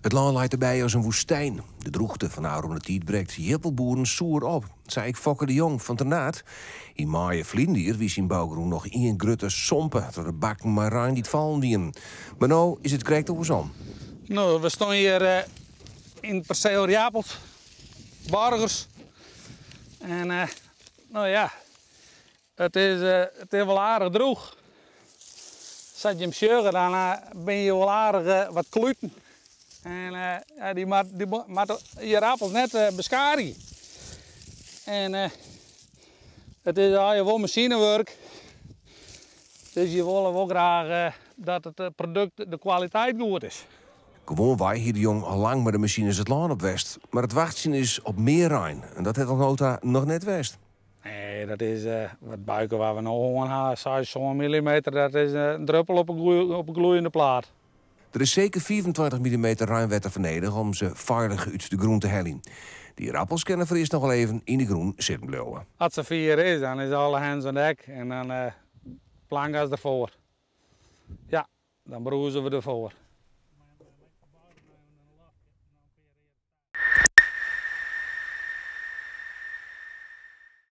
It lân leit derby as in woestyn. De drûchte fan de ôfrûne tiid brekt jirpelboeren soer op, sei ek Fokke de Jong fan Ternaard. Yn maaie ferline jier wie syn bougrûn noch ien grutte sompe troch de bakken mei rein dy't fallen wienen. Mar no is it krekt oarsom. No, we stean hjir yn it perseel jirpels, Borgers. En no ja, it is wol aardich drûch. Sa't je him sjogge, dan binne hjir wol aardich wat kluten. En ja, dy moatte jierappels net beskadigje. En it is allegear wol masinewurk. Dus je wolle wol graach dat it produkt, de kwaliteit goed is. Gewoanwei hie De Jong al lang mei de masines it lân op west. Mar it wachtsjen is op mear rein en dat hat oant no ta noch net west. Nee, dat is wat buiken waar we no oan ha, 6, 7 millimeter, dat is in druppel op 'e gloeiende plaat. Der is seker 25 millimeter reinwetter foar nedich om se feilich út de grûn te heljen. Dy jierappels kinne foarearst noch wol even yn de grûn sitten bliuwe. As it safier is, dan is alle hens oan dek en dan plankgas derfoar. Ja, dan brûze we derfoar.